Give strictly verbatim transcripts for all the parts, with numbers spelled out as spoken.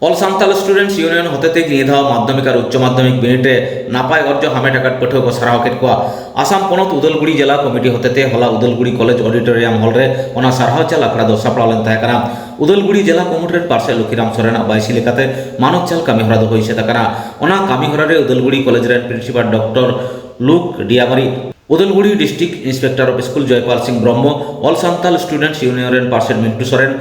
All Santal Students Union ᱦᱚᱛᱮᱛᱮ ᱱᱤᱭᱟᱹ ᱫᱷᱟᱣ ᱢᱟᱫᱽᱫᱷᱚᱢᱤᱠ ᱟᱨ ᱩᱪᱪᱚ ᱢᱟᱫᱽᱫᱷᱚᱢᱤᱠ ᱵᱤᱱᱤᱰ ᱨᱮ ᱱᱟᱯᱟᱭ ᱚᱨᱡᱚ ᱦᱟᱢᱮᱴ ᱟᱠᱟᱫ ᱯᱟᱹᱴᱷᱩᱣᱟᱹ ᱠᱚ ᱥᱟᱨᱦᱟᱣ ᱠᱮᱫ ᱠᱚᱣᱟ᱾ ᱟᱥᱟᱢ ᱯᱚᱱᱚᱛ ᱩᱫᱟᱞᱜᱩᱲᱤ ᱡᱮᱞᱟ ᱠᱚᱢᱤᱴᱤ ᱦᱚᱛᱮᱛᱮ ᱦᱚᱞᱟ ᱩᱫᱟᱞᱜᱩᱲᱤ ᱠᱚᱞᱮᱡᱽ ᱚᱰᱤᱴᱳᱨᱤᱭᱟᱢ ᱦᱚᱞ ᱨᱮ ᱚᱱᱟ ᱥᱟᱨᱦᱟᱣ ᱪᱟᱞ ᱟᱠᱷᱲᱟ ᱫᱚ ᱥᱟᱯᱲᱟᱣ ᱞᱮᱱ ᱛᱟᱦᱮᱸ ᱠᱟᱱᱟ᱾ ᱩᱫᱟᱞᱜᱩᱲᱤ ᱡᱮᱞᱟ ᱠᱚᱢᱤᱴᱤ ᱨᱮᱱ ᱯᱟᱨᱥᱮᱛ ᱞᱚᱠᱷᱤᱨᱟᱢ ᱥᱚᱨᱮᱱᱟᱜ ᱵᱟᱭᱥᱤ ᱞᱮᱠᱟᱛᱮ ᱢᱟᱱᱚᱛ ᱪᱟᱞ ᱠᱟᱹᱢᱤ ᱦᱚᱨᱟ ᱫᱚ ᱦᱩᱭ ᱥᱟᱹᱛ ᱟᱠᱟᱱᱟ᱾ ᱚᱱᱟ ᱠᱟᱹᱢᱤ ᱦᱚᱨᱟ ᱨᱮ ᱩᱫᱟᱞᱜᱩᱲᱤ ᱠᱚᱞᱮᱡᱽ ᱨᱮᱱ principal doctor Luk Daimary, Udalguri district inspector of school Joypal Singh Brahma, All Santal Students Union ᱨᱮᱱ ᱯᱟᱨᱥᱮᱛ ᱢᱤᱱᱴᱩ ᱥᱚᱨᱮᱱ,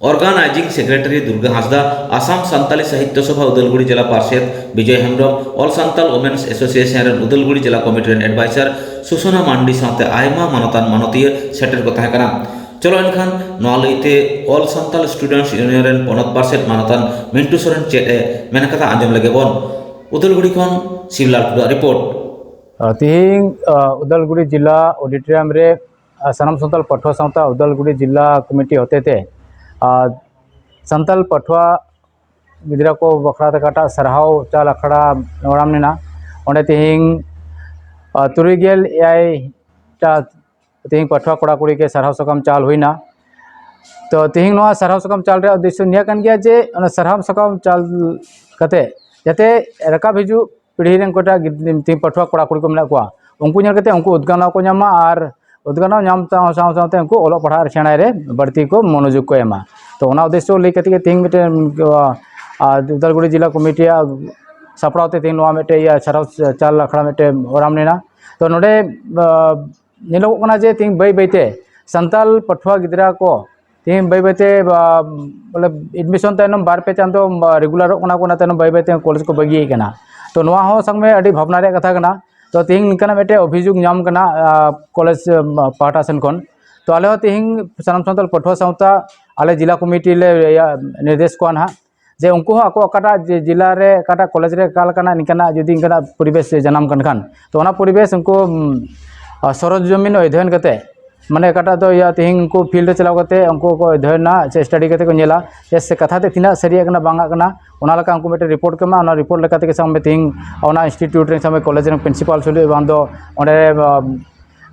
Organizing Secretary ᱫᱩᱨᱜᱟ ᱦᱟᱸᱥᱫᱟ, ᱟᱥᱟᱢ ᱥᱟᱱᱛᱟᱞᱤ ᱥᱟᱦᱤᱛᱭᱚ ᱥᱚᱵᱷᱟ ᱩᱫᱟᱞᱜᱩᱲᱤ ᱡᱮᱞᱟ ᱯᱟᱨᱥᱮᱛ Bijoy Hembrom, All Santal Women's Association ᱨᱮᱱ ᱩᱫᱟᱞᱜᱩᱲᱤ ᱡᱮᱞᱟ ᱠᱚᱢᱤᱴᱤ ᱨᱮᱱ ᱮᱰᱵᱟᱭᱥᱟᱨ ᱥᱩᱥᱚᱱᱟ ᱢᱟᱱᱰᱤ ᱥᱟᱶᱛᱮ ᱟᱭᱢᱟ ᱢᱟᱱᱚᱛᱟᱱ ᱢᱟᱱᱚᱛᱤᱭᱟᱹ ᱥᱮᱴᱮᱨ ᱠᱚ ᱛᱟᱦᱮᱸ ᱠᱟᱱᱟ᱾ ᱪᱚᱞᱚ ᱮᱱᱠᱷᱟᱱ ᱱᱚᱣᱟ ᱞᱟᱹᱭᱛᱮ All Santal Students Union ᱨᱮᱱ ᱯᱚᱱᱚᱛ ᱯᱟᱨᱥᱮᱛ ᱢᱟᱱᱚᱛᱟᱱ ᱢᱤᱱᱴᱩ ᱥᱚᱨᱮᱱ ᱪᱮᱫ ᱮ ᱢᱮᱱ ᱠᱟᱫᱟ, ᱟᱸᱡᱚᱢ ᱞᱮᱜᱮ ᱵᱚᱱ᱾ ᱩᱫᱟᱞᱜᱩᱲᱤ ᱠᱷᱚᱱ ᱥᱤᱵᱞᱟᱞ ᱴᱩᱰᱩᱣᱟᱜ ᱨᱤᱯᱳᱨᱴ᱾ ᱛᱤᱦᱤᱧ ᱩᱫᱟᱞᱜᱩᱲᱤ ᱡᱮᱞᱟ ᱚᱰᱤᱴᱳᱨᱤᱭᱟᱢ ᱨᱮ ᱥᱟᱱᱟᱢ ᱥᱟᱱᱛᱟᱲ ᱯᱟᱹᱴᱷᱩᱣᱟᱹ ᱥᱟᱶᱛᱟ ᱩᱫᱟᱞᱜᱩᱲᱤ ᱡᱮᱞᱟ ᱠᱚᱢᱤᱴᱤ ᱦᱚᱛᱮᱛᱮ ᱥᱟᱱᱛᱟᱲ ᱯᱟᱹᱴᱷᱩᱣᱟᱹ ᱜᱤᱫᱽᱨᱟᱹ ᱠᱚ ᱵᱟᱠᱷᱨᱟ ᱛᱮ ᱚᱠᱟᱴᱟᱜ ᱥᱟᱨᱦᱟᱣ ᱪᱟᱞ ᱟᱠᱷᱲᱟ ᱱᱚᱲᱟᱢ ᱞᱮᱱᱟ, ᱚᱸᱰᱮ ᱛᱤᱦᱤᱧ ᱛᱩᱨᱩᱭ ᱜᱮᱞ ᱮᱭᱟᱭ ᱴᱟ ᱛᱤᱦᱤᱧ ᱯᱟᱹᱴᱷᱩᱣᱟᱹ ᱠᱚᱲᱟ ᱠᱩᱲᱤ ᱜᱮ ᱥᱟᱨᱦᱟᱣ ᱥᱟᱠᱟᱢ ᱪᱟᱞ ᱦᱩᱭᱱᱟ᱾ ᱛᱚ ᱛᱤᱦᱤᱧ ᱱᱚᱣᱟ ᱥᱟᱨᱦᱟᱣ ᱥᱟᱠᱟᱢ ᱪᱟᱞ ᱨᱮᱭᱟᱜ ᱩᱫᱽᱫᱮᱥᱥᱚ ᱱᱤᱭᱟᱹ ᱠᱟᱱ ᱜᱮᱭᱟ ᱡᱮ ᱚᱱᱟ ᱥᱟᱨᱦᱟᱣ ᱥᱟᱠᱟᱢ ᱪᱟᱞ ᱠᱟᱛᱮ ᱡᱟᱛᱮ ᱨᱟᱠᱟᱵ ᱦᱤᱡᱩᱜ ᱯᱤᱲᱦᱤ ᱨᱮᱱ ᱚᱠᱚᱭᱴᱟᱜ ᱜᱤᱫ-, ᱛᱤᱦᱤᱧ ᱯᱟᱹᱴᱷᱩᱣᱟᱹ ᱠᱚᱲᱟ ᱠᱩᱲᱤ ᱠᱚ ᱢᱮᱱᱟᱜ ᱠᱚᱣᱟ, ᱩᱱᱠᱩ ᱧᱮᱞ ᱠᱟᱛᱮ ᱩᱱᱠᱩ ᱩᱫᱽᱜᱟᱹᱣ ᱠᱚ ᱧᱟᱢᱟ ᱟᱨ ᱩᱫᱽᱜᱟᱹᱣ ᱧᱟᱢ ᱥᱟᱶ, ᱥᱟᱶ ᱥᱟᱶᱛᱮ ᱩᱱᱠᱩ ᱚᱞᱚᱜ ᱯᱟᱲᱦᱟᱜ ᱟᱨ ᱥᱮᱬᱟᱭ ᱨᱮ ᱵᱟᱹᱲᱛᱤ ᱠᱚ ᱢᱚᱱᱚᱡᱳᱜᱽ ᱠᱚ ᱮᱢᱟ᱾ ᱛᱚ ᱚᱱᱟ ᱩᱫᱽᱫᱮᱥᱥᱚ ᱞᱟᱹᱭ ᱠᱟᱛᱮ ᱜᱮ ᱛᱤᱦᱤᱧ ᱢᱤᱫᱴᱮᱱ, ᱟᱨ ᱩᱫᱟᱞᱜᱩᱲᱤ ᱡᱮᱞᱟ ᱠᱚᱢᱤᱴᱤᱭᱟᱜ ᱥᱟᱯᱲᱟᱣ ᱛᱮ ᱛᱤᱦᱤᱧ ᱱᱚᱣᱟ ᱢᱤᱫᱴᱮᱡ ᱤᱭᱟᱹ ᱥᱟᱨᱦᱟᱣ ᱪᱟᱞ ᱟᱠᱷᱲᱟ ᱢᱤᱫᱴᱮᱡ ᱚᱨᱟᱢ ᱞᱮᱱᱟ᱾ ᱛᱚ ᱱᱚᱰᱮ, ᱟ, ᱧᱮᱞᱚᱜᱚᱜ ᱠᱟᱱᱟ ᱡᱮ ᱛᱤᱦᱤᱧ ᱵᱟᱹᱭ ᱵᱟᱹᱭᱛᱮ ᱥᱟᱱᱛᱟᱞ ᱯᱟᱹᱴᱷᱩᱣᱟᱹ ᱜᱤᱫᱽᱨᱟᱹ ᱠᱚ ᱛᱤᱦᱤᱧ ᱵᱟᱹᱭ ᱵᱟᱹᱭᱛᱮ, ᱟ, ᱵᱚᱞᱮ admission ᱛᱟᱭᱱᱚᱢ ᱵᱟᱨ ᱯᱮ ᱪᱟᱸᱫᱚ, ᱟ, regularᱚᱜ ᱠᱟᱱᱟ ᱠᱚ, ᱚᱱᱟ ᱛᱟᱭᱱᱚᱢ ᱵᱟᱹᱭ ᱵᱟᱹᱭᱛᱮ ᱠᱚᱞᱮᱡᱽ ᱠᱚ ᱵᱟᱹᱜᱤᱭᱮᱫ ᱠᱟᱱᱟ᱾ ᱛᱚ ᱱᱚᱣᱟ ᱦᱚᱸ ᱥᱟᱵ ᱢᱮ ᱟᱹᱰᱤ ᱵᱷᱟᱵᱽᱱᱟ ᱨᱮᱭᱟᱜ ᱠᱟᱛᱷᱟ ᱠᱟᱱᱟ᱾ ᱛᱚ ᱛᱤᱦᱤᱧ ᱱᱤᱝᱠᱟᱱᱟᱜ ᱢᱤᱫᱴᱮᱡ ᱚᱵᱷᱤᱡᱳᱜᱽ ᱧᱟᱢ ᱠᱟᱱᱟ, ᱟ, ᱠᱚᱞᱮᱡᱽ, ᱟ, ᱯᱟᱦᱴᱟ ᱥᱮᱱ ᱠᱷᱚᱱ᱾ ᱛᱚ ᱟᱞᱮ ᱦᱚᱸ ᱛᱤᱦᱤᱧ ᱥᱟᱱᱟᱢ ᱥᱟᱱᱛᱟᱲ ᱯᱟᱹᱴᱷᱩᱣᱟᱹ ᱥᱟᱶᱛᱟ ᱟᱞᱮ ᱡᱮᱞᱟ ᱠᱚᱢᱤᱴᱤ ᱞᱮ, ᱤᱭᱟᱹ, ᱱᱤᱨᱫᱮᱥ ᱠᱚᱣᱟ ᱱᱟᱦᱟᱜ ᱡᱮ ᱩᱱᱠᱩ ᱦᱚᱸ ᱟᱠᱚ ᱚᱠᱟᱴᱟᱜ ᱡᱮ ᱡᱮᱞᱟ ᱨᱮ ᱚᱠᱟᱴᱟᱜ ᱠᱚᱞᱮᱡᱽ ᱨᱮ ᱚᱠᱟ ᱞᱮᱠᱟᱱᱟᱜ ᱱᱤᱝᱠᱟᱱᱟᱜ ᱡᱩᱫᱤ ᱱᱤᱝᱠᱟᱱᱟᱜ ᱯᱚᱨᱤᱵᱮᱥ ᱡᱟᱱᱟᱢ ᱠᱟᱱ ᱠᱷᱟᱱ, ᱛᱚ ᱚᱱᱟ ᱯᱚᱨᱤᱵᱮᱥ ᱩᱱᱠᱩ, ᱩᱢ, ᱟ, ᱥᱚᱨᱚᱡᱚᱢᱤᱱ ᱚᱫᱷᱭᱚᱭᱚᱱ ᱠᱟᱛᱮ, ᱢᱟᱱᱮ ᱚᱠᱟᱴᱟᱜ ᱫᱚ ᱤᱭᱟᱹ ᱛᱤᱦᱤᱧ ᱩᱱᱠᱩ field ᱨᱮ ᱪᱟᱞᱟᱣ ᱠᱟᱛᱮ ᱩᱱᱠᱩ ᱠᱚ ᱚᱫᱷᱭᱚᱭᱚᱱᱟ ᱥᱮ study ᱠᱟᱛᱮ ᱠᱚ ᱧᱮᱞᱟ ᱡᱮ ᱥᱮ ᱠᱟᱛᱷᱟ ᱛᱮ ᱛᱤᱱᱟᱹᱜ ᱥᱟᱹᱨᱤᱭᱟᱜ ᱠᱟᱱᱟ ᱵᱟᱝᱟᱜ ᱠᱟᱱᱟ, ᱚᱱᱟ ᱞᱮᱠᱟ ᱩᱱᱠᱩ ᱢᱤᱫᱴᱮᱱ report ᱠᱚ ᱮᱢᱟ᱾ ᱚᱱᱟ report ᱞᱮᱠᱟ ᱛᱮᱜᱮ ᱥᱟᱵ ᱢᱮ ᱛᱤᱦᱤᱧ ᱚᱱᱟ institute ᱨᱮᱱ ᱥᱟᱵ ᱢᱮ ᱠᱚᱞᱮᱡᱽ ᱨᱮᱱ principal ᱥᱩᱞᱩᱡ ᱵᱟᱝ ᱫᱚ ᱚᱸᱰᱮ,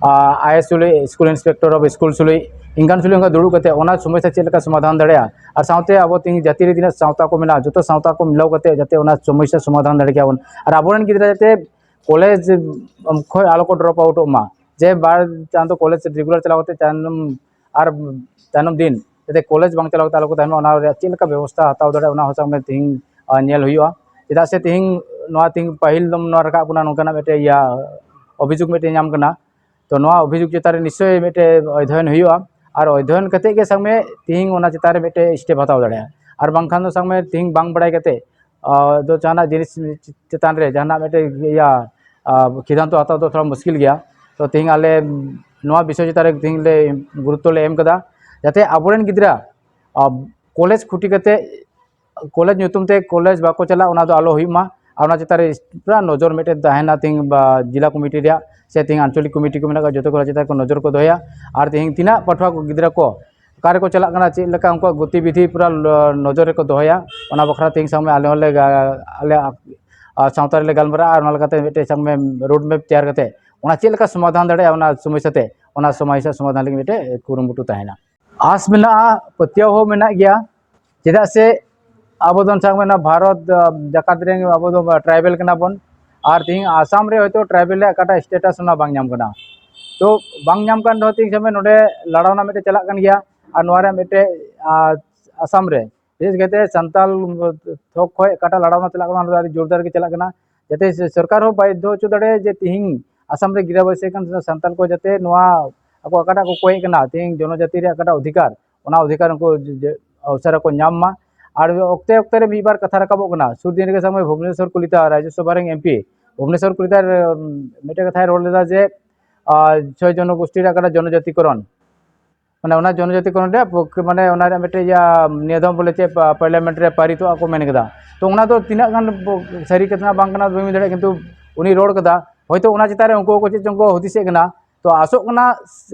ᱟ, ᱟᱭ ᱮᱥ ᱥᱩᱞᱩᱭ, ᱥᱠᱩᱞ ᱤᱱᱥᱯᱮᱠᱴᱚᱨ ᱚᱯᱷ ᱥᱠᱩᱞ ᱥᱩᱞᱩᱭ, ᱤᱱᱠᱟᱱ ᱥᱩᱞᱩᱭ ᱚᱱᱠᱟ ᱫᱩᱲᱩᱵ ᱠᱟᱛᱮ ᱚᱱᱟ ᱥᱚᱢᱚᱥᱥᱟ ᱪᱮᱫ ᱞᱮᱠᱟ ᱥᱚᱢᱟᱫᱷᱟᱱ ᱫᱟᱲᱮᱭᱟᱜᱼᱟ, ᱟᱨ ᱥᱟᱶᱛᱮ ᱟᱵᱚ ᱛᱮᱦᱮᱧ ᱡᱟᱹᱛᱤ ᱨᱮ ᱛᱤᱱᱟᱹᱜ ᱥᱟᱶᱛᱟ ᱠᱚ ᱢᱮᱱᱟᱜᱼᱟ, ᱡᱚᱛᱚ ᱥᱟᱶᱛᱟ ᱠᱚ ᱢᱤᱞᱟᱹᱣ ᱠᱟᱛᱮ ᱡᱟᱛᱮ ᱚᱱᱟ ᱥᱚᱢᱚᱥᱥᱟ ᱥᱚᱢᱟᱫᱷᱟᱱ ᱫᱟᱲᱮ ᱠᱮᱭᱟ ᱵᱚᱱ᱾ ᱟᱨ ᱟᱵᱚᱨᱮᱱ ᱜᱤᱫᱽᱨᱟᱹ ᱡᱟᱛᱮ ᱠᱚᱞᱮᱡᱽ ᱠᱷᱚᱱ ᱟᱞᱚ ᱠᱚ ᱰᱨᱚᱯ ᱟᱣᱩᱴᱚᱜ ᱢᱟ, ᱡᱮ ᱵᱟᱨ ᱪᱟᱸᱫᱚ ᱠᱚᱞᱮᱡᱽ ᱨᱮᱜᱩᱞᱟᱨ ᱪᱟᱞᱟᱣ ᱠᱟᱛᱮ ᱛᱟᱭᱱᱚᱢ, ᱟᱨ ᱛᱟᱭᱱᱚᱢ ᱫᱤᱱ ᱡᱟᱛᱮ ᱠᱚᱞᱮᱡᱽ ᱵᱟᱝ ᱪᱟᱞᱟᱣ ᱠᱟᱛᱮ ᱟᱞᱚ ᱠᱚ ᱛᱟᱦᱮᱱ ᱢᱟ, ᱚᱱᱟ ᱨᱮᱭᱟᱜ ᱪᱮᱫ ᱞᱮᱠᱟ ᱵᱮᱵᱚᱥᱛᱷᱟ ᱦᱟᱛᱟᱣ ᱫᱟᱲᱮᱭᱟᱜᱼᱟ, ᱚᱱᱟ ᱦᱚᱸ ᱥᱟᱵ ᱢᱮ ᱛᱮᱦᱮᱧ, ᱟᱨ, ᱧᱮᱞ ᱦᱩᱭᱩᱜᱼᱟ᱾ ᱪᱮᱫᱟᱜ ᱥᱮ ᱛᱮᱦᱮᱧ ᱱᱚᱣᱟ ᱛᱮᱦᱮᱧ ᱯᱟᱹᱦᱤᱞ ᱫᱚᱢ ᱱᱚᱣᱟ ᱨᱟᱠᱟᱵ ᱠᱟᱱᱟ, ᱱᱚᱝᱠᱟᱱᱟᱜ ᱢᱤᱫᱴᱮᱡ ᱤᱭᱟᱹ ᱚᱵᱷᱤᱡᱳᱜᱽ ᱢᱤᱫᱴᱮᱡ ᱧᱟᱢ ᱠᱟᱱᱟ᱾ ᱛᱚ ᱱᱚᱣᱟ ᱚᱵᱷᱤᱡᱳᱜᱽ ᱪᱮᱛᱟᱱ ᱨᱮ ᱱᱤᱥᱪᱳᱭ ᱢᱤᱫᱴᱮᱡ ᱚᱫᱷᱭᱚᱭᱚᱱ ᱦᱩᱭᱩᱜᱼᱟ, ᱟᱨ ᱚᱫᱷᱭᱚᱭᱚᱱ ᱠᱟᱛᱮ ᱜᱮ ᱥᱟᱵ ᱢᱮ ᱛᱮᱦᱮᱧ ᱚᱱᱟ ᱪᱮᱛᱟᱱ ᱨᱮ ᱢᱤᱫᱴᱮᱡ ᱥᱴᱮᱯ ᱦᱟᱛᱟᱣ ᱫᱟᱲᱮᱭᱟᱜᱼᱟ᱾ ᱟᱨ ᱵᱟᱝᱠᱷᱟᱱ ᱫᱚ ᱥᱟᱵ ᱢᱮ ᱛᱮᱦᱮᱧ ᱵᱟᱝ ᱵᱟᱲᱟᱭ ᱠᱟᱛᱮ, ᱟᱨ, ᱫᱚ ᱡᱟᱦᱟᱱᱟᱜ ᱡᱤᱱᱤᱥ ᱪᱮᱛᱟᱱ ᱨᱮ ᱡᱟᱦᱟᱱᱟᱜ ᱢᱤᱫᱴᱮᱡ ᱤᱭᱟᱹ, ᱟᱨ, ᱥᱤᱫᱽᱫᱷᱟᱱᱛᱚ ᱦᱟᱛᱟᱣ ᱫᱚ ᱛᱷᱚᱲᱟ ᱢᱩᱥᱠᱤᱞ ᱜᱮᱭᱟ᱾ ᱛᱚ ᱛᱮᱦᱮᱧ ᱟᱞᱮ ᱱᱚᱣᱟ ᱵᱤᱥᱚᱭ ᱪᱮᱛᱟᱱ ᱨᱮ ᱛᱮᱦᱮᱧ ᱞᱮ ᱜᱩᱨᱩᱛᱛᱚ ᱞᱮ ᱮᱢ ᱠᱟᱫᱟ, ᱡᱟᱛᱮ ᱟᱵᱚᱨᱮᱱ ᱜᱤᱫᱽᱨᱟᱹ, ᱟᱨ, ᱠᱚᱞᱮᱡᱽ ᱠᱷᱩᱴᱤ ᱠᱟᱛᱮ ᱠᱚᱞᱮᱡᱽ ᱧᱩᱛᱩᱢ ᱛᱮ ᱠᱚᱞᱮᱡᱽ ᱵᱟᱠᱚ ᱪᱟᱞᱟᱜ, ᱚᱱᱟ ᱫᱚ ᱟᱞᱚ ᱦᱩᱭᱩᱜ ᱢᱟ᱾ ᱟᱨ ᱚᱱᱟ ᱪᱮᱛᱟᱱ ᱨᱮ ᱯᱩᱨᱟ ᱱᱚᱡᱚᱨ ᱢᱤᱫᱴᱮᱡ ᱛᱟᱦᱮᱱᱟ ᱛᱮᱦᱮᱧ ᱵᱟ ᱡᱮᱞᱟ ᱠᱚᱢᱤᱴᱤ ᱨᱮᱭᱟᱜ, ᱥᱮ ᱛᱮᱦᱮᱧ ᱟᱧᱪᱚᱞᱤᱠ ᱠᱚᱢᱤᱴᱤ ᱠᱚ ᱢᱮᱱᱟᱜ ᱠᱚᱣᱟ, ᱡᱚᱛᱚ ᱠᱚ ᱪᱮᱛᱟᱱ ᱠᱚ ᱱᱚᱡᱚᱨ ᱠᱚ ᱫᱚᱦᱚᱭᱟ᱾ ᱟᱨ ᱛᱮᱦᱮᱧ ᱛᱤᱱᱟᱹᱜ ᱯᱟᱹᱴᱷᱩᱣᱟᱹ ᱠᱚ, ᱜᱤᱫᱽᱨᱟᱹ ᱠᱚ ᱚᱠᱟ ᱨᱮᱠᱚ ᱪᱟᱞᱟᱜ ᱠᱟᱱᱟ, ᱪᱮᱫ ᱞᱮᱠᱟ ᱩᱱᱠᱩᱣᱟᱜ ᱜᱚᱛᱤᱵᱤᱫᱷᱤ ᱯᱩᱨᱟ ᱞᱚ-, ᱱᱚᱡᱚᱨ ᱨᱮᱠᱚ ᱫᱚᱦᱚᱭᱟ᱾ ᱚᱱᱟ ᱵᱟᱠᱷᱨᱟ ᱛᱮᱦᱮᱧ ᱥᱟᱵ ᱢᱮ ᱟᱞᱮ ᱦᱚᱸᱞᱮ ᱜᱟ-, ᱟᱞᱮ, ᱟ, ᱥᱟᱶᱛᱟ ᱨᱮᱞᱮ ᱜᱟᱞᱢᱟᱨᱟᱜᱼᱟ, ᱟᱨ ᱚᱱᱟ ᱞᱮᱠᱟᱛᱮ ᱢᱤᱫᱴᱮᱡ ᱥᱟᱵ ᱢᱮ ᱨᱳᱰ ᱢᱮᱯ ᱛᱮᱭᱟᱨ ᱠᱟᱛᱮ ᱚᱱᱟ ᱪᱮᱫ ᱞᱮᱠᱟ ᱥᱚᱢᱟᱫᱷᱟᱱ ᱫᱟᱲᱮᱭᱟᱜᱼᱟ, ᱚᱱᱟ ᱥᱚᱢᱚᱥᱥᱟ ᱛᱮ, ᱚᱱᱟ ᱥᱚᱢᱚᱥᱥᱟ ᱥᱚᱢᱟᱫᱷᱟᱱ ᱞᱟᱹᱜᱤᱫ ᱢᱤᱫᱴᱮᱡ ᱠᱩᱨᱩᱢᱩᱴᱩ ᱛᱟᱦᱮᱱᱟ᱾ ᱟᱥ ᱢᱮᱱᱟᱜᱼᱟ, ᱯᱟᱹᱛᱭᱟᱹᱣ ᱦᱚᱸ ᱢᱮᱱᱟᱜ ᱜᱮᱭᱟ᱾ ᱪᱮᱫᱟᱜ ᱥᱮ ᱟᱵᱚ ᱫᱚ ᱥᱟᱵ ᱢᱮ ᱱᱚᱣᱟ ᱵᱷᱟᱨᱚᱛ, ᱟ, ᱡᱟᱠᱟᱛ ᱨᱮᱱ ᱟᱵᱚ ᱫᱚ ᱴᱨᱟᱭᱵᱮᱞ ᱠᱟᱱᱟ ᱵᱚᱱ, ᱟᱨ ᱛᱮᱦᱮᱧ ᱟᱥᱟᱢ ᱨᱮ ᱦᱚᱭᱛᱳ ᱴᱨᱟᱭᱵᱮᱞ ᱨᱮᱭᱟᱜ ᱚᱠᱟᱴᱟᱜ ᱥᱴᱮᱴᱟᱥ ᱚᱱᱟ ᱵᱟᱝ ᱧᱟᱢ ᱠᱟᱱᱟ᱾ ᱛᱚ ᱵᱟᱝ ᱧᱟᱢ ᱠᱟᱱ ᱨᱮᱦᱚᱸ ᱛᱮᱦᱮᱧ ᱥᱟᱵ ᱢᱮ ᱱᱚᱰᱮ ᱞᱟᱲᱟᱣᱱᱟ ᱢᱤᱫᱴᱮᱡ ᱪᱟᱞᱟᱜ ᱠᱟᱱ ᱜᱮᱭᱟ, ᱟᱨ ᱱᱚᱣᱟ ᱨᱮᱭᱟᱜ ᱢᱤᱫᱴᱮᱡ, ᱟ, ᱟᱥᱟᱢ ᱨᱮ ᱵᱤᱥᱮᱥ ᱠᱟᱭᱛᱮ ᱥᱟᱱᱛᱟᱞ ᱛᱷᱚᱠ ᱠᱷᱚᱱ ᱚᱠᱟᱴᱟᱜ ᱞᱟᱲᱟᱣᱱᱟ ᱪᱟᱞᱟᱜ ᱠᱟᱱᱟ, ᱚᱱᱟ ᱫᱚ ᱟᱹᱰᱤ ᱡᱳᱨᱫᱟᱨ ᱜᱮ ᱪᱟᱞᱟᱜ ᱠᱟᱱᱟ᱾ ᱡᱟᱛᱮ ᱥᱚᱨᱠᱟᱨ ᱦᱚᱸ ᱵᱟᱫᱽᱫᱷᱚ ᱦᱚᱪᱚ ᱫᱟᱲᱮᱭᱟᱜᱼᱟ ᱡᱮ ᱛᱮᱦᱮᱧ ᱟᱥᱟᱢ ᱨᱮ ᱜᱤᱨᱟᱹᱵᱟᱹᱥᱤ ᱠᱟᱱ ᱥᱟᱱᱛᱟᱞ ᱠᱚ ᱡᱟᱛᱮ ᱱᱚᱣᱟ ᱟᱠᱚ ᱚᱠᱟᱴᱟᱜ ᱠᱚ ᱠᱚᱭᱮᱜ ᱠᱟᱱᱟ, ᱛᱮᱦᱮᱧ ᱡᱚᱱᱚᱡᱟᱛᱤ ᱨᱮᱭᱟᱜ ᱚᱠᱟᱴᱟᱜ ᱚᱫᱷᱤᱠᱟᱨ, ᱚᱱᱟ ᱚᱫᱷᱤᱠᱟᱨ ᱩᱱᱠᱩ ᱡᱮ, ᱡᱮ ᱩᱥᱟᱹᱨᱟ ᱠᱚ ᱧᱟᱢ ᱢᱟ᱾ ᱟᱨ ᱚᱠᱛᱮ ᱚᱠᱛᱮ ᱨᱮ ᱢᱤᱫ ᱵᱟᱨ ᱠᱟᱛᱷᱟ ᱨᱟᱠᱟᱵᱚᱜ ᱠᱟᱱᱟ᱾ ᱥᱩᱨ ᱫᱤᱱ ᱨᱮᱜᱮ ᱥᱟᱵ ᱢᱮ ᱵᱷᱩᱵᱽᱱᱮᱥᱚᱨ ᱠᱚᱞᱤᱛᱟ, ᱨᱟᱡᱽᱡᱚᱥᱚᱵᱷᱟ ᱨᱮᱱ ᱮᱢ ᱯᱤ ᱵᱷᱩᱵᱽᱱᱮᱥᱚᱨ ᱠᱚᱞᱤᱛᱟ ᱨᱮ, ᱩᱢ, ᱢᱤᱫᱴᱮᱱ ᱠᱟᱛᱷᱟᱭ ᱨᱚᱲ ᱞᱮᱫᱟ ᱡᱮ, ᱟᱨ, ᱪᱷᱚᱭ ᱡᱚᱱᱚᱜᱳᱥᱴᱤ ᱨᱮᱭᱟᱜ ᱚᱠᱟᱴᱟᱜ ᱡᱚᱱᱚᱡᱟᱛᱤᱠᱚᱨᱚᱱ, ᱢᱟᱱᱮ ᱚᱱᱟ ᱡᱚᱱᱚᱡᱟᱛᱤᱠᱚᱨᱚᱱ ᱨᱮᱭᱟᱜ ᱯᱚᱠ-, ᱢᱟᱱᱮ ᱚᱱᱟ ᱨᱮᱭᱟᱜ ᱢᱤᱫᱴᱮᱡ ᱤᱭᱟᱹ, ᱱᱤᱭᱟᱹ ᱫᱷᱟᱣ ᱵᱚᱞᱮ ᱪᱮᱫ ᱯᱟ-, ᱯᱟᱨᱞᱟᱢᱮᱱᱴ ᱨᱮ ᱯᱟᱨᱤᱛᱚᱜᱼᱟ ᱠᱚ ᱢᱮᱱ ᱠᱮᱫᱟ᱾ ᱛᱚ ᱚᱱᱟ ᱫᱚ ᱛᱤᱱᱟᱹᱜ ᱜᱟᱱ ᱵᱚ-, ᱥᱟᱹᱨᱤ ᱠᱟᱛᱷᱟ ᱵᱟᱝ ᱠᱟᱱᱟ ᱵᱟᱹᱧ ᱢᱮᱱ ᱫᱟᱲᱮᱭᱟᱜᱼᱟ, ᱠᱤᱱᱛᱩ ᱩᱱᱤ ᱨᱚᱲ ᱠᱟᱫᱟ, ᱦᱚᱭᱛᱳ ᱚᱱᱟ ᱪᱮᱛᱟᱱ ᱨᱮ ᱩᱱᱠᱩ ᱠᱚ ᱪᱮᱫ ᱪᱚᱝ ᱠᱚ ᱦᱩᱫᱤᱥᱮᱫ ᱠᱟᱱᱟ᱾ ᱛᱚ ᱟᱥᱚᱜ ᱠᱟᱱᱟ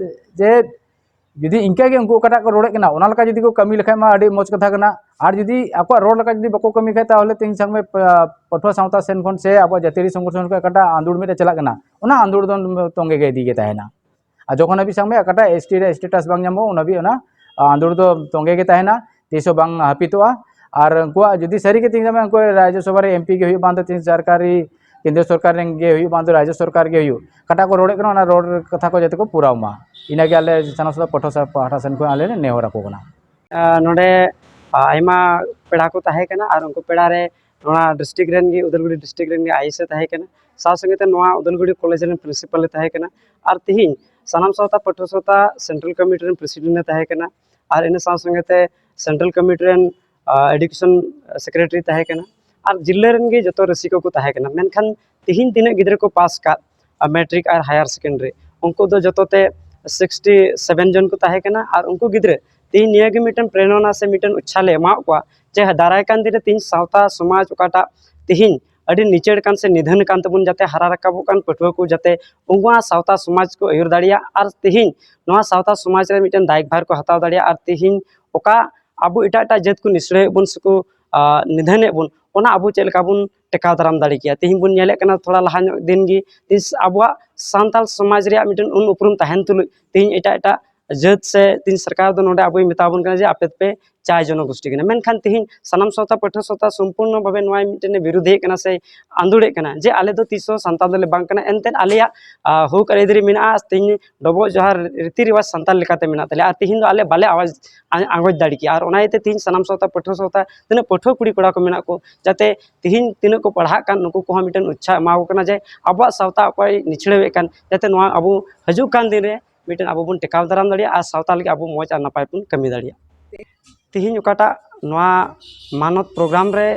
ᱡᱮ ᱡᱩᱫᱤ ᱤᱱᱠᱟᱹ ᱜᱮ ᱩᱱᱠᱩ ᱚᱠᱟᱴᱟᱜ ᱠᱚ ᱨᱚᱲᱮᱫ ᱠᱟᱱᱟ ᱚᱱᱟ ᱞᱮᱠᱟ ᱡᱩᱫᱤ ᱠᱚ ᱠᱟᱹᱢᱤ ᱞᱮᱠᱷᱟᱡ ᱢᱟ ᱟᱹᱰᱤ ᱢᱚᱡᱽ ᱠᱟᱛᱷᱟ ᱠᱟᱱᱟ, ᱟᱨ ᱡᱩᱫᱤ ᱟᱠᱚᱣᱟᱜ ᱨᱚᱲ ᱞᱮᱠᱟ ᱡᱩᱫᱤ ᱵᱟᱠᱚ ᱠᱟᱹᱢᱤ ᱠᱷᱟᱡ ᱛᱟᱦᱚᱞᱮ ᱛᱮᱦᱮᱧ ᱥᱟᱵ ᱢᱮ ᱯᱟ-, ᱯᱟᱹᱴᱷᱩᱣᱟᱹ ᱥᱟᱶᱛᱟ ᱥᱮᱱ ᱠᱷᱚᱱ ᱥᱮ ᱟᱵᱚᱣᱟᱜ ᱡᱟᱹᱛᱤᱭᱟᱹᱨᱤ ᱥᱚᱝᱜᱚᱴᱷᱚᱱ ᱠᱷᱚᱱ ᱚᱠᱟᱴᱟᱜ ᱟᱸᱫᱳᱲ ᱢᱤᱫᱴᱮᱡ ᱪᱟᱞᱟᱜ ᱠᱟᱱᱟ ᱚᱱᱟ ᱟᱸᱫᱳᱲ ᱫᱚ ᱛᱚᱸᱜᱮ ᱜᱮ ᱤᱫᱤ ᱜᱮ ᱛᱟᱦᱮᱱᱟ᱾ ᱟᱨ ᱡᱚᱠᱷᱚᱱ ᱦᱟᱹᱵᱤᱡ ᱥᱟᱵ ᱢᱮ ᱚᱠᱟᱴᱟᱜ ᱮᱥ ᱴᱤ ᱨᱮᱭᱟᱜ ᱥᱴᱮᱴᱟᱥ ᱵᱟᱝ ᱧᱟᱢᱚᱜᱼᱟ, ᱩᱱ ᱦᱟᱹᱵᱤᱡ ᱚᱱᱟ ᱟᱸᱫᱳᱲ ᱫᱚ ᱛᱚᱸᱜᱮ ᱜᱮ ᱛᱟᱦᱮᱱᱟ, ᱛᱤᱥ ᱦᱚᱸ ᱵᱟᱝ ᱦᱟᱹᱯᱤᱫᱚᱜᱼᱟ᱾ ᱟᱨ ᱩᱱᱠᱩᱣᱟᱜ ᱡᱩᱫᱤ ᱥᱟᱹᱨᱤ ᱜᱮ ᱛᱤᱦᱤᱧ ᱥᱟᱵ ᱢᱮ ᱩᱱᱠᱩ ᱨᱟᱡᱽᱡᱚᱥᱚᱵᱷᱟ ᱨᱮ ᱮᱢ ᱯᱤ ᱜᱮ ᱦᱩᱭᱩᱜ, ᱵᱟᱝ ᱫᱚ ᱛᱤᱦᱤᱧ ᱥᱚᱨᱠᱟᱨᱤ, ᱠᱮᱱᱫᱨᱚ ᱥᱚᱨᱠᱟᱨ ᱨᱮᱱ ᱜᱮ ᱦᱩᱭᱩᱜ, ᱵᱟᱝ ᱫᱚ ᱨᱟᱡᱽᱡᱚ ᱥᱚᱨᱠᱟᱨ ᱜᱮ ᱦᱩᱭᱩᱜ, ᱚᱠᱟᱴᱟᱜ ᱠᱚ ᱨᱚᱲᱮᱫ ᱠᱟᱱᱟ ᱚᱱᱟ ᱨᱚᱲ ᱠᱟᱛᱷᱟ ᱠᱚ ᱡᱟᱛᱮ ᱠᱚ ᱯᱩᱨᱟᱣ ᱢᱟ, ᱤᱱᱟᱹᱜᱮ ᱟᱞᱮ ᱥᱟᱱᱟᱢ ᱥᱟᱶᱛᱟ ᱯᱟᱦᱴᱟ ᱥᱮᱱ ᱠᱷᱚᱱ ᱟᱞᱮ ᱞᱮ ᱱᱮᱦᱚᱨ ᱟᱠᱚ ᱠᱟᱱᱟ᱾ ᱟᱨ ᱱᱚᱰᱮ, ᱟ, ᱟᱭᱢᱟ ᱯᱮᱲᱟ ᱠᱚ ᱛᱟᱦᱮᱸ ᱠᱟᱱᱟ ᱟᱨ ᱩᱱᱠᱩ ᱯᱮᱲᱟ ᱨᱮ ᱱᱚᱣᱟ ᱰᱤᱥᱴᱨᱤᱠᱴ ᱨᱮᱱ ᱜᱮ, ᱩᱫᱟᱞᱜᱩᱲᱤ ᱰᱤᱥᱴᱨᱤᱠᱴ ᱨᱮᱱ ᱜᱮ ᱟᱭ ᱮᱥ ᱮ ᱛᱟᱦᱮᱸ ᱠᱟᱱᱟ, ᱥᱟᱶ ᱥᱚᱸᱜᱮ ᱛᱮ ᱱᱚᱣᱟ ᱩᱫᱟᱞᱜᱩᱲᱤ ᱠᱚᱞᱮᱡᱽ ᱨᱮᱱ ᱯᱨᱤᱱᱥᱤᱯᱟᱞ ᱮ ᱛᱟᱦᱮᱸ ᱠᱟᱱᱟ᱾ ᱟᱨ ᱛᱤᱦᱤᱧ ᱥᱟᱱᱟᱢ ᱥᱟᱶᱛᱟ ᱯᱟᱹᱴᱷᱩᱣᱟᱹ ᱥᱟᱶᱛᱟ ᱥᱮᱱᱴᱨᱟᱞ ᱠᱚᱢᱤᱴᱤ ᱨᱮᱱ ᱯᱨᱮᱥᱤᱰᱮᱱᱴ ᱮ ᱛᱟᱦᱮᱸ ᱠᱟᱱᱟ, ᱟᱨ ᱤᱱᱟᱹ ᱥᱟᱶ ᱥᱚᱸᱜᱮ ᱛᱮ ᱥᱮᱱᱴᱨᱟᱞ ᱠᱚᱢᱤᱴᱤ ᱨᱮᱱ, ᱟ, ᱮᱰᱩᱠᱮᱥᱚᱱ ᱥᱮᱠᱨᱮᱴᱟᱨᱤ ᱛᱟᱦᱮᱸ ᱠᱟᱱᱟ, ᱟᱨ ᱡᱤᱞᱟᱹ ᱨᱮᱱ ᱜᱮ ᱡᱚᱛᱚ ᱨᱟᱹᱥᱤᱠᱟ ᱠᱚ ᱛᱟᱦᱮᱸ ᱠᱟᱱᱟ᱾ ᱢᱮᱱᱠᱷᱟᱱ ᱛᱤᱦᱤᱧ ᱛᱤᱱᱟᱹᱜ ᱜᱤᱫᱽᱨᱟᱹ ᱠᱚ ᱯᱟᱥ ᱠᱟᱫ, ᱟ, ᱢᱮᱴᱨᱤᱠ ᱟᱨ ᱦᱟᱭᱟᱨ ᱥᱮᱠᱮᱱᱰᱟᱨᱤ, ᱩᱱᱠᱩ ᱫᱚ ᱡᱚᱛᱚ ᱛᱮ ᱥᱤᱠᱥᱴᱤ ᱥᱮᱵᱷᱮᱱ ᱡᱚᱱ ᱠᱚ ᱛᱟᱦᱮᱸ ᱠᱟᱱᱟ᱾ ᱟᱨ ᱩᱱᱠᱩ ᱜᱤᱫᱽᱨᱟᱹ ᱛᱤᱦᱤᱧ ᱱᱤᱭᱟᱹ ᱜᱮ ᱢᱤᱫᱴᱮᱱ ᱯᱨᱮᱨᱚᱱᱟ ᱥᱮ ᱢᱤᱫᱴᱮᱱ ᱩᱪᱪᱷᱟᱞ ᱮ ᱮᱢᱟᱣᱟᱫ ᱠᱚᱣᱟ ᱡᱮ ᱫᱟᱨᱟᱭ ᱠᱟᱱ ᱫᱤᱱ ᱨᱮ ᱛᱤᱦᱤᱧ ᱥᱟᱶᱛᱟ ᱥᱚᱢᱟᱡᱽ ᱚᱠᱟᱴᱟᱜ ᱛᱤᱦᱤᱧ ᱟᱹᱰᱤ ᱱᱤᱪᱟᱹᱲ ᱠᱟᱱ ᱥᱮ ᱱᱤᱫᱷᱟᱹᱱ ᱠᱟᱱ ᱛᱟᱵᱚᱱ, ᱡᱟᱛᱮ ᱦᱟᱨᱟ ᱨᱟᱠᱟᱵᱚᱜ ᱠᱟᱱ ᱯᱟᱹᱴᱷᱩᱣᱟᱹ ᱠᱚ ᱡᱟᱛᱮ ᱩᱱᱠᱩᱣᱟᱜ ᱥᱟᱶᱛᱟ ᱥᱚᱢᱟᱡᱽ ᱠᱚ ᱟᱹᱭᱩᱨ ᱫᱟᱲᱮᱭᱟᱜ, ᱟᱨ ᱛᱤᱦᱤᱧ ᱱᱚᱣᱟ ᱥᱟᱶᱛᱟ ᱥᱚᱢᱟᱡᱽ ᱨᱮ ᱢᱤᱫᱴᱮᱱ ᱫᱟᱭᱵᱷᱟᱨ ᱠᱚ ᱦᱟᱛᱟᱣ ᱫᱟᱲᱮᱭᱟᱜ, ᱟᱨ ᱛᱤᱦᱤᱧ ᱚᱠᱟ ᱟᱵᱚ ᱮᱴᱟᱜ ᱮᱴᱟᱜ ᱡᱟᱹᱛ ᱠᱚ ᱱᱤᱥᱲᱟᱹᱭᱮᱫ ᱵᱚᱱ ᱥᱮᱠᱚ, ᱟ, ᱱᱤᱫᱷᱟᱹᱱᱮᱫ ᱵᱚᱱ, ᱚᱱᱟ ᱟᱵᱚ ᱪᱮᱫ ᱞᱮᱠᱟ ᱵᱚᱱ ᱴᱮᱠᱟᱣ ᱫᱟᱨᱟᱢ ᱫᱟᱲᱮ ᱠᱮᱭᱟ᱾ ᱛᱤᱦᱤᱧ ᱵᱚᱱ ᱧᱮᱞᱮᱫ ᱠᱟᱱᱟ ᱛᱷᱚᱲᱟ ᱞᱟᱦᱟ ᱧᱚᱜ ᱫᱤᱱ ᱜᱮ ᱛᱤᱥ ᱟᱵᱚᱣᱟᱜ ᱥᱟᱱᱛᱟᱲ ᱥᱚᱢᱟᱡᱽ ᱨᱮᱭᱟᱜ ᱢᱤᱫᱴᱮᱱ ᱩᱱ ᱩᱯᱨᱩᱢ ᱛᱟᱦᱮᱱ ᱛᱩᱞᱩᱡ ᱛᱤᱦᱤᱧ ᱮᱴᱟᱜ ᱮᱴᱟᱜ ᱡᱟᱹᱛ ᱥᱮ ᱛᱤᱦᱤᱧ ᱥᱚᱨᱠᱟᱨ ᱫᱚ ᱱᱚᱰᱮ ᱟᱵᱚᱭ ᱢᱮᱛᱟ ᱵᱚᱱ ᱠᱟᱱᱟ ᱡᱮ ᱟᱯᱮ ᱯᱮ ᱪᱟᱭ ᱡᱚᱱᱚᱜᱳᱥᱴᱤ ᱠᱟᱱᱟ᱾ ᱢᱮᱱᱠᱷᱟᱱ ᱛᱤᱦᱤᱧ ᱥᱟᱱᱟᱢ ᱥᱟᱶᱛᱟ ᱯᱟᱹᱴᱷᱩᱣᱟᱹ ᱥᱟᱶᱛᱟ ᱥᱚᱢᱯᱩᱨᱱᱚ ᱵᱷᱟᱵᱮ ᱱᱚᱣᱟ ᱢᱤᱫᱴᱮᱱ ᱮ ᱵᱤᱨᱩᱫᱷᱮᱫ ᱠᱟᱱᱟ ᱥᱮ ᱟᱸᱫᱳᱲᱮᱫ ᱠᱟᱱᱟ ᱡᱮ ᱟᱞᱮ ᱫᱚ ᱛᱤᱥ ᱦᱚᱸ ᱥᱟᱱᱛᱟᱲ ᱫᱚᱞᱮ ᱵᱟᱝ ᱠᱟᱱᱟ, ᱮᱱᱛᱮᱫ ᱟᱞᱮᱭᱟᱜ, ᱟ, ᱦᱚᱠ ᱟᱹᱭᱫᱟᱹᱨᱤ ᱢᱮᱱᱟᱜᱼᱟ᱾ ᱛᱤᱦᱤᱧ ᱰᱚᱵᱚᱜ ᱡᱚᱦᱟᱨ ᱨᱤᱛᱤ ᱨᱮᱣᱟᱡᱽ ᱥᱟᱱᱛᱟᱲ ᱞᱮᱠᱟᱛᱮ ᱢᱮᱱᱟᱜ ᱛᱟᱞᱮᱭᱟ, ᱟᱨ ᱛᱤᱦᱤᱧ ᱫᱚ ᱟᱞᱮ ᱵᱟᱞᱮ ᱟᱣᱟᱡᱽ ᱟ-, ᱟᱸᱜᱚᱪ ᱫᱟᱲᱮ ᱠᱮᱭᱟ᱾ ᱟᱨ ᱚᱱᱟ ᱤᱭᱟᱹᱛᱮ ᱛᱤᱦᱤᱧ ᱥᱟᱱᱟᱢ ᱥᱟᱶᱛᱟ ᱯᱟᱹᱴᱷᱩᱣᱟᱹ ᱥᱟᱶᱛᱟ ᱛᱤᱱᱟᱹᱜ ᱯᱟᱹᱴᱷᱩᱣᱟᱹ ᱠᱩᱲᱤ ᱠᱚᱲᱟ ᱠᱚ ᱢᱮᱱᱟᱜ ᱠᱚ, ᱡᱟᱛᱮ ᱛᱤᱦᱤᱧ ᱛᱤᱱᱟᱹᱜ ᱠᱚ ᱯᱟᱲᱦᱟᱜ ᱠᱟᱱ ᱱᱩᱠᱩ ᱠᱚᱦᱚᱸ ᱢᱤᱫᱴᱮᱱ ᱩᱪᱪᱷᱟᱦ ᱮᱢᱟ ᱠᱚ ᱠᱟᱱᱟ ᱡᱮ ᱟᱵᱚᱣᱟᱜ ᱥᱟᱶᱛᱟ ᱚᱠᱚᱭ ᱱᱤᱪᱷᱲᱟᱹᱣᱮᱫ ᱠᱟᱱ, ᱡᱟᱛᱮ ᱱᱚᱣᱟ ᱟᱵᱚ ᱦᱤᱡᱩᱜ ᱠᱟᱱ ᱫᱤᱱ ᱨᱮ ᱢᱤᱫᱴᱮᱱ ᱟᱵᱚ ᱵᱚᱱ ᱴᱮᱠᱟᱣ ᱫᱟᱨᱟᱢ ᱫᱟᱲᱮᱭᱟᱜᱼᱟ ᱟᱨ ᱥᱟᱶᱛᱟ ᱞᱟᱹᱜᱤᱫ ᱟᱵᱚ ᱢᱚᱡᱽ ᱟᱨ ᱱᱟᱯᱟᱭ ᱵᱚᱱ ᱠᱟᱹᱢᱤ ᱫᱟᱲᱮᱭᱟᱜᱼᱟ᱾ ᱛᱤᱦᱤᱧ ᱚᱠᱟᱴᱟᱜ ᱱᱚᱣᱟ ᱢᱟᱱᱚᱛ ᱯᱨᱳᱜᱨᱟᱢ ᱨᱮ,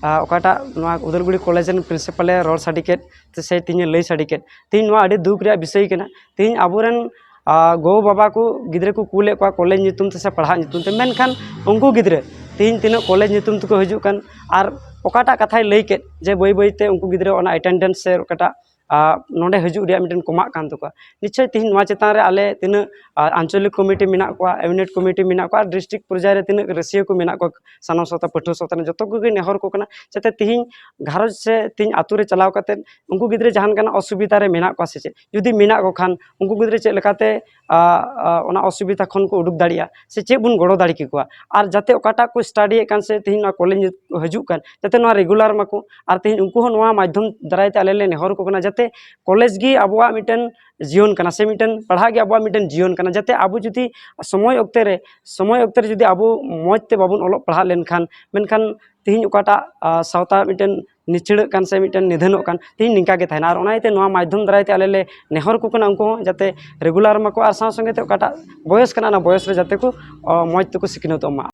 ᱟ, ᱚᱠᱟᱴᱟᱜ ᱱᱚᱣᱟ ᱩᱫᱟᱞᱜᱩᱲᱤ ᱠᱚᱞᱮᱡᱽ ᱨᱮᱱ ᱯᱨᱤᱱᱥᱤᱯᱟᱞ ᱮ ᱨᱚᱲ ᱥᱟᱰᱮ ᱠᱮᱫ ᱥᱮ ᱛᱤᱦᱤᱧ ᱮ ᱞᱟᱹᱭ ᱥᱟᱰᱮ ᱠᱮᱫ, ᱛᱤᱦᱤᱧ ᱱᱚᱣᱟ ᱟᱹᱰᱤ ᱫᱩᱠ ᱨᱮᱭᱟᱜ ᱵᱤᱥᱚᱭ ᱠᱟᱱᱟ᱾ ᱛᱤᱦᱤᱧ ᱟᱵᱚᱨᱮᱱ, ᱟ, ᱜᱚ ᱵᱟᱵᱟ ᱠᱚ ᱜᱤᱫᱽᱨᱟᱹ ᱠᱚ ᱠᱩᱞᱮᱫ ᱠᱚᱣᱟ ᱠᱚᱞᱮᱡᱽ ᱧᱩᱛᱩᱢ ᱛᱮ ᱥᱮ ᱯᱟᱲᱦᱟᱜ ᱧᱩᱛᱩᱢ ᱛᱮ, ᱢᱮᱱᱠᱷᱟᱱ ᱩᱱᱠᱩ ᱜᱤᱫᱽᱨᱟᱹ ᱛᱤᱦᱤᱧ ᱛᱤᱱᱟᱹᱜ ᱠᱚᱞᱮᱡᱽ ᱧᱩᱛᱩᱢ ᱛᱮᱠᱚ ᱦᱤᱡᱩᱜ ᱠᱟᱱ, ᱟᱨ ᱚᱠᱟᱴᱟᱜ ᱠᱟᱛᱷᱟᱭ ᱞᱟᱹᱭ ᱠᱮᱫ ᱡᱮ ᱵᱟᱹᱭ ᱵᱟᱹᱭ ᱛᱮ ᱩᱱᱠᱩ ᱜᱤᱫᱽᱨᱟᱹ ᱚᱱᱟ ᱮᱴᱮᱱᱰᱮᱱᱥ ᱥᱮ ᱚᱠᱟᱴᱟᱜ ᱟᱨ ᱱᱚᱰᱮ ᱦᱤᱡᱩᱜ ᱨᱮᱭᱟᱜ ᱢᱤᱫᱴᱮᱱ ᱠᱚᱢᱟᱜ ᱠᱟᱱ ᱛᱟᱠᱚᱣᱟ᱾ ᱱᱤᱥᱪᱳᱭ ᱛᱮᱦᱮᱧ ᱱᱚᱣᱟ ᱪᱮᱛᱟᱱ ᱨᱮ ᱟᱞᱮ ᱛᱤᱱᱟᱹᱜ ᱟᱨ ᱟᱧᱪᱚᱞᱤᱠ ᱠᱚᱢᱤᱴᱤ ᱢᱮᱱᱟᱜ ᱠᱚᱣᱟ, ᱤᱭᱩᱱᱤᱴ ᱠᱚᱢᱤᱴᱤ ᱢᱮᱱᱟᱜ ᱠᱚᱣᱟ, ᱟᱨ ᱰᱤᱥᱴᱨᱤᱠᱴ ᱯᱚᱨᱡᱟᱭ ᱨᱮ ᱛᱤᱱᱟᱹᱜ ᱨᱟᱹᱥᱤᱭᱟᱹ ᱠᱚ ᱢᱮᱱᱟᱜ ᱠᱚᱣᱟ, ᱥᱟᱱᱟᱢ ᱥᱟᱶᱛᱟ ᱯᱟᱹᱴᱷᱩᱣᱟᱹ ᱥᱟᱶᱛᱟ ᱨᱮ ᱡᱚᱛᱚ ᱠᱚᱜᱮ ᱱᱮᱦᱚᱨ ᱠᱚ ᱠᱟᱱᱟ, ᱡᱟᱛᱮ ᱛᱮᱦᱮᱧ ᱜᱷᱟᱨᱚᱸᱡᱽ ᱥᱮ ᱛᱮᱦᱮᱧ ᱟᱛᱳ ᱨᱮ ᱪᱟᱞᱟᱣ ᱠᱟᱛᱮ ᱩᱱᱠᱩ ᱜᱤᱫᱽᱨᱟᱹ ᱡᱟᱦᱟᱱ ᱠᱟᱱᱟ ᱚᱥᱩᱵᱤᱫᱷᱟ ᱨᱮ ᱢᱮᱱᱟᱜ ᱠᱚᱣᱟ ᱥᱮ ᱪᱮᱫ, ᱡᱩᱫᱤ ᱢᱮᱱᱟᱜ ᱠᱚ ᱠᱷᱟᱱ ᱩᱱᱠᱩ ᱜᱤᱫᱽᱨᱟᱹ ᱪᱮᱫ ᱞᱮᱠᱟᱛᱮ, ᱟ, ᱟ, ᱚᱱᱟ ᱚᱥᱩᱵᱤᱫᱷᱟ ᱠᱷᱚᱱ ᱠᱚ ᱩᱰᱩᱠ ᱫᱟᱲᱮᱭᱟᱜᱼᱟ ᱥᱮ ᱪᱮᱫ ᱵᱚᱱ ᱜᱚᱲᱚ ᱫᱟᱲᱮ ᱠᱮᱠᱚᱣᱟ᱾ ᱟᱨ ᱡᱟᱛᱮ ᱚᱠᱟᱴᱟᱜ ᱠᱚ ᱥᱴᱟᱰᱤᱭᱮᱫ ᱠᱟᱱ ᱥᱮ ᱛᱮᱦᱮᱧ ᱱᱚᱣᱟ ᱠᱚᱞᱮᱡᱽ ᱦᱤᱡᱩᱜ ᱠᱟᱱ, ᱡᱟᱛᱮ ᱱᱚᱣᱟ ᱨᱮᱜᱩᱞᱟᱨ ᱢᱟᱠᱚ᱾ ᱟᱨ ᱛᱮᱦᱮᱧ ᱩᱱᱠᱩ ᱦᱚᱸ ᱱᱚᱣᱟ ᱢᱟᱫᱽᱫᱷᱚᱢ ᱫᱟᱨᱟᱭ ᱛᱮ ᱟᱞᱮ ᱞᱮ ᱱᱮᱦᱚᱨ ᱟᱠᱚ ᱠᱟᱱᱟ, ᱡᱟᱛᱮ ᱠᱚᱞᱮᱡᱽ ᱜᱮ ᱟᱵᱚᱣᱟᱜ ᱢᱤᱫᱴᱮᱱ ᱡᱤᱭᱚᱱ ᱠᱟᱱᱟ ᱥᱮ ᱢᱤᱫᱴᱮᱱ ᱯᱟᱲᱦᱟᱜ ᱜᱮ ᱟᱵᱚᱣᱟᱜ ᱢᱤᱫᱴᱮᱱ ᱡᱤᱭᱚᱱ ᱠᱟᱱᱟ᱾ ᱡᱟᱛᱮ ᱟᱵᱚ ᱡᱩᱫᱤ ᱥᱚᱢᱚᱭ ᱚᱠᱛᱮ ᱨᱮ, ᱥᱚᱢᱚᱭ ᱚᱠᱛᱮ ᱨᱮ ᱡᱩᱫᱤ ᱟᱵᱚ ᱢᱚᱡᱽ ᱛᱮ ᱵᱟᱵᱚᱱ ᱚᱞᱚᱜ ᱯᱟᱲᱦᱟᱜ ᱞᱮᱱᱠᱷᱟᱱ, ᱢᱮᱱᱠᱷᱟᱱ ᱛᱮᱦᱮᱧ ᱚᱠᱟᱴᱟᱜ, ᱟ, ᱥᱟᱶᱛᱟ ᱢᱤᱫᱴᱮᱱ ᱱᱤᱪᱷᱲᱟᱹᱜ ᱠᱟᱱ ᱥᱮ ᱢᱤᱫᱴᱮᱱ ᱱᱤᱫᱷᱟᱹᱱᱚᱜ ᱠᱟᱱ, ᱛᱮᱦᱮᱧ ᱱᱤᱝᱠᱟ ᱜᱮ ᱛᱟᱦᱮᱱᱟ᱾ ᱟᱨ ᱚᱱᱟ ᱤᱭᱟᱹᱛᱮ ᱱᱚᱣᱟ ᱢᱟᱫᱽᱫᱷᱚᱢ ᱫᱟᱨᱟᱭ ᱛᱮ ᱟᱞᱮ ᱞᱮ ᱱᱮᱦᱚᱨ ᱠᱚ ᱠᱟᱱᱟ ᱩᱱᱠᱩ ᱦᱚᱸ ᱡᱟᱛᱮ ᱨᱮᱜᱩᱞᱟᱨ ᱢᱟᱠᱚ, ᱟᱨ ᱥᱟᱶ ᱥᱚᱸᱜᱮ ᱛᱮ ᱚᱠᱟᱴᱟᱜ ᱵᱚᱭᱚᱥ ᱠᱟᱱᱟ ᱚᱱᱟ ᱵᱚᱭᱚᱥ ᱨᱮ ᱡᱟᱛᱮ ᱠᱚ, ᱚ, ᱢᱚᱡᱽ ᱛᱮᱠᱚ ᱥᱤᱠᱷᱱᱟᱹᱛᱚᱜ ᱢᱟ᱾